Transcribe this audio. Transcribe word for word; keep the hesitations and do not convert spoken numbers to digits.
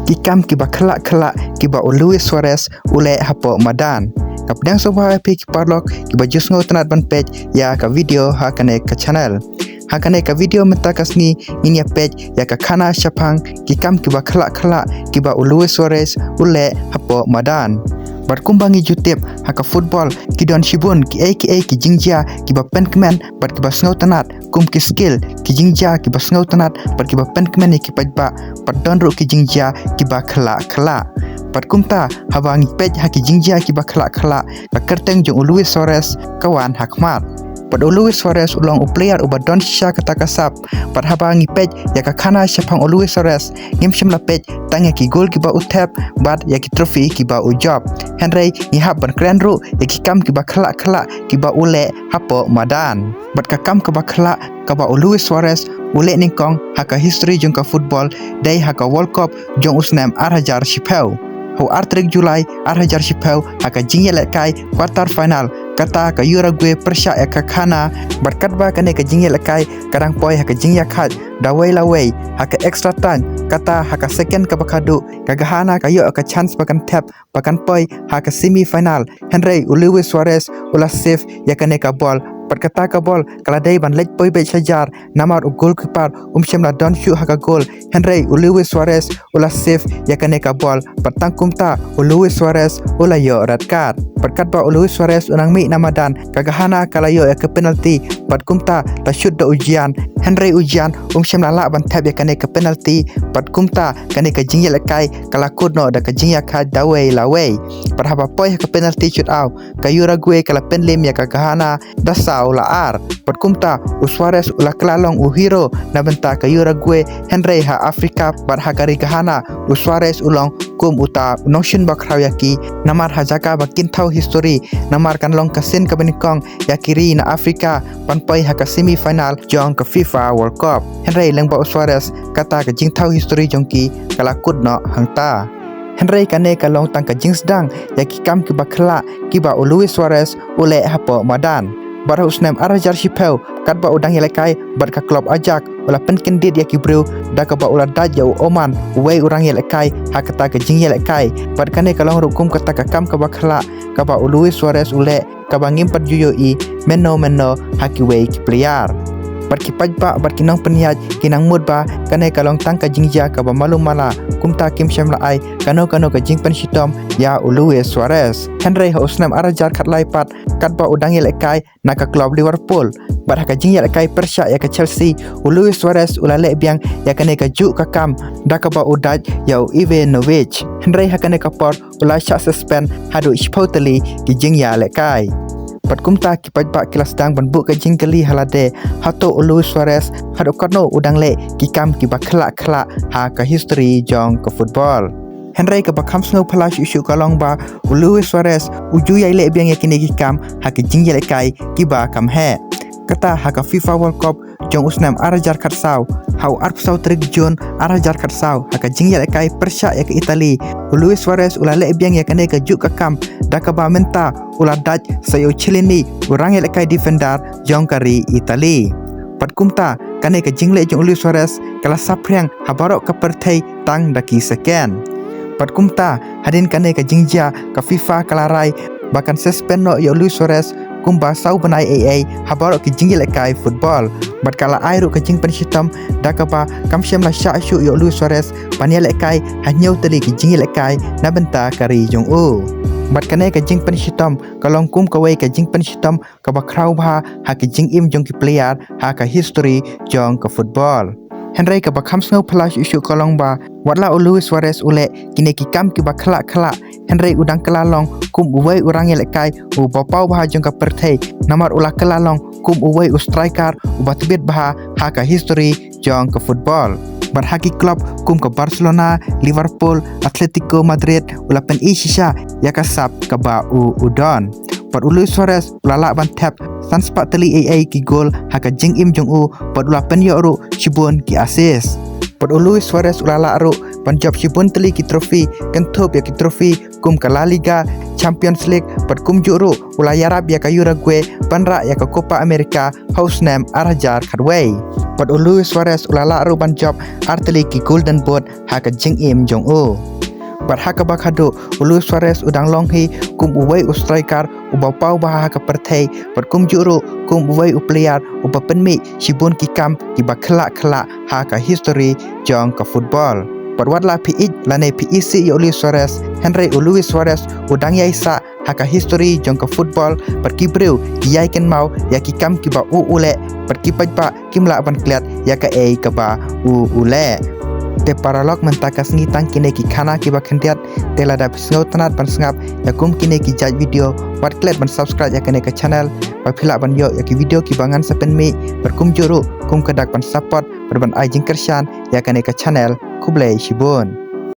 ki kam kiba khlak khlak kiba u Luis Suarez u leh hapoh madan. Nga pdiang sngewbha ïa phi ki paralok kiba ju sngewtynnat ban peit ïa ka video ha kane ka channel. Ha kane ka video mynta ka sngi ngin ïa peit ïa ka khana shaphang ki kam kiba khlak khlak kiba u Luis Suarez u leh hapoh madan. Bad kumba ngi ju tip, ha ka football ki don shibun kiei kiei ki jingjia kiba pynkmen bad kiba sngewtynnat, kum ki skill, ki jingjia kiba sngewtynnat bad kiba pynkmen ïa ki paidbah, bad don ruh ki jingjia kiba khlak khlak. Bad kumta, haba ngi peit ha ki jingjia kiba khlak khlak, ka kyrteng jong u Luis Suarez ka wan ha khmat. Bad u Luis Suarez u long u player uba don shisha kata ka sap. Bad haba ngi peit ïa ka khana shaphang u Luis Suarez, ngim shym la peit tang ïa ki goal kiba u thep bad ïa ki trophy kiba u jop. Hynrei ngi hap ban kren ruh ïa ki kam kiba khlak khlak kiba u leh hapoh madan. Bad ka kam kaba khlak kaba u Luis Suarez u leh nyngkong ha ka history jong ka football dei ha ka World Cup jong u snem ar hajar shiphew. Ha u ar tarik July ar hajar shiphew, ha ka jingïalehkai quarter final, kata ka Uruguay pyrshah ïa ka Ghana. Bad katba kane ka jingïalehkai ka dang poi ha ka jingïakhaid da wei la wei, ha ka extra time, kata ha ka second kaba khadduh, ka Ghana ka ïoh ka chance ba kan thep ba kan poi ha ka semi final. Hynrei u Luis Suarez u la save ïa kane ka ball. Bad kata ka ball ka la dei ban leit poi beit sha jar, namar u goalkeeper um shym la don shuh ha ka goal. Hynrei u Luis Suarez u la save ïa kane ka ball. Bad tang kumta u Luis Suarez u la ïoh red card. Bad katba u Luis Suarez u nang mih na madan, ka Ghana ka la ïoh ïa ka penalty. Bad kumta la shoot da u Gyan. Hynrei u Gyan um shym la lah ban thep ïa kane ka penalty. Bad kumta kane ka jingïalehkai ka la kut noh da ka jingïakhaid da wei la wei. Bad haba poi ha ka penalty shootout, ka Uruguay ka la pynlem ïa ka Ghana da saw la ar. Bad kumta u Suarez u la kylla long u hero na bynta ka Uruguay. Hynrei ha Africa bad ha ka ri Ghana, u Suarez u long kum uta u nongshun bakhraw ïa ki, namar ha jaka ba kin thaw history, namar kan long ka sien kaba nyngkong ïa ki ri na Africa ban poi ha ka semi final jong ka FIFA World Cup. Hynrei lyngba u Suarez, kata ka jingthaw history jong ki ka la kut noh hangta. Hynrei kane ka long tang ka jingsdang ïa ki kam kiba khlak kiba u Luis Suarez u leh hapoh madan. Bad ha u snem ar hajar shiphew, katba u dang ïalehkai bad ka club Ajax, u la pynkyndit ïa ki briew da kaba u la dait ïa u Oman, uwei u rangïalehkai, ha kata ka jingïalehkai. Bad kane ka long ruh kum kata ka kam kaba khlak kaba u Luis Suarez u leh, kaba ngim pat ju ïohi mynno mynno ha kiwei ki player. Bad ki paidbah bad ki nongpynïaid ki nang mut ba kane ka long tang ka jingjia kaba malu mala, kumta kim shym la ai kano kano ka jingpynshitom ïa u Luis Suarez. Hynrei ha u snem ar hajar khatlai pat, katba u dang ïalehkai na ka club Liverpool, bad ha ka jingïalehkai pyrshah ïa ka Chelsea, u Luis Suarez u la leh biang ïa kane ka juh ka kam da kaba u dait ïa u Ivanovic. Hynrei ha kane ka por u la shah suspend haduh shiphew tylli ki jingïalehkai. Bad kumta ki paidbah ki la sdang ban buh ka jingkylli ha lade, hato u Luis Suarez haduh katno u dang leh ki kam kiba khlak khlak ha ka history jong ka football. Hynrei kaba kham sngewphylla shuh shuh ka long ba u Luis Suarez u ju ïai leh biang ïa kine ki kam ha ki jingïalehkai kiba kham heh. Kata ha ka FIFA World Cup jong u snem ar hajar khatsaw, ha u arphew saw tarik June ar hajar khatsaw, ha ka jingïalehkai pyrshah ïa ka Italy, u Luis Suarez u la leh biang ïa kane ka juh ka kam da kaba mynta u la dait sa ïa u Chiellini, u rangïalehkai defender jong ka ri Italy. Bad kumta kane ka jingleh jong u Luis Suarez ka la saphriang ha baroh ka pyrthei tang da ki second. Bad kumta hadien kane ka jingjia, ka FIFA ka la rai ba kan suspend noh ïa u Luis Suarez kumba saw bnai ei ei ha baroh ki jingïalehkai football. Bad ka la ai ruh ka jingpynshitom da kaba kam shym la shah shuh ïa u Luis Suarez ban ïalehkai ha hynñiew tylli ki jingïalehkai na bynta ka ri jong u. Bad kane ka jingpynshitom ka long kum kawei ka jingpynshitom kaba khraw bha ha ki jingim jong ki player ha ka history jong ka football. Hynrei kaba kham sngewphylla shuh shuh ka long ba wat la u Luis Suarez u leh kine ki kam kiba khlak khlak, hynrei u dang kylla long kum uwei u rangïalehkai uba paw bha jong ka pyrthei, namar u la kylla long kum uwei u striker uba tbit bha ha ka history jong ka football. Bad ha ki club kum ka Barcelona, Liverpool, Atletico Madrid, u la pyni shisha ïa ka sap kaba u u don. Bad u Luis Suarez u la lah ban thep san spah tylli ei ei ki goal ha ka jingim jong u, bad u la pynïoh ruh shibun ki assist. Bad u Luis Suarez u la lah ruh ban jop shibun tylli ki trophy, kynthup ïa ki trophy kum ka La Liga, Champions League, bad kumjuh ruh u la ïarap ïa ka Uruguay ban rah ïa ka Copa America ha u snem ar hajar khatwei. Bad u Luis Suarez u la lah ruh ban jop ar tylli ki Golden Boot ha ka jingim jong u. Bad ha kaba khadduh, u Luis Suarez u dang long hi kum uwei u striker uba paw bha ha ka pyrthei, bad kumjuh ruh kum uwei u player uba pynmih shibun ki kam kiba khlak khlak ha ka history jong ka football. Bad wat la phi ïeit lane phi isih ïa u Luis Suarez, hynrei u Luis Suarez u dang ïai sah ha ka history jong ka football, bad ki briew ki ïai kynmaw ïa ki kam kiba u u leh, bad ki paidbah kim lah ban klet ïa kaei kaba u u leh. Te paralok, mynta ka sngi tang kine ki khana kiba khyndiat. Te lada phi sngewtynnat ban sngap ïa kum kine ki jait video, wat klet ban subscribe ïa kane ka channel, ba phi lah ban ïoh ïa ki video kiba ngan sa pynmih, bad kumjuh ruh kum ka dak ban support bad ban ai jingkyrshan ïa kane ka channel. Khublei shibun.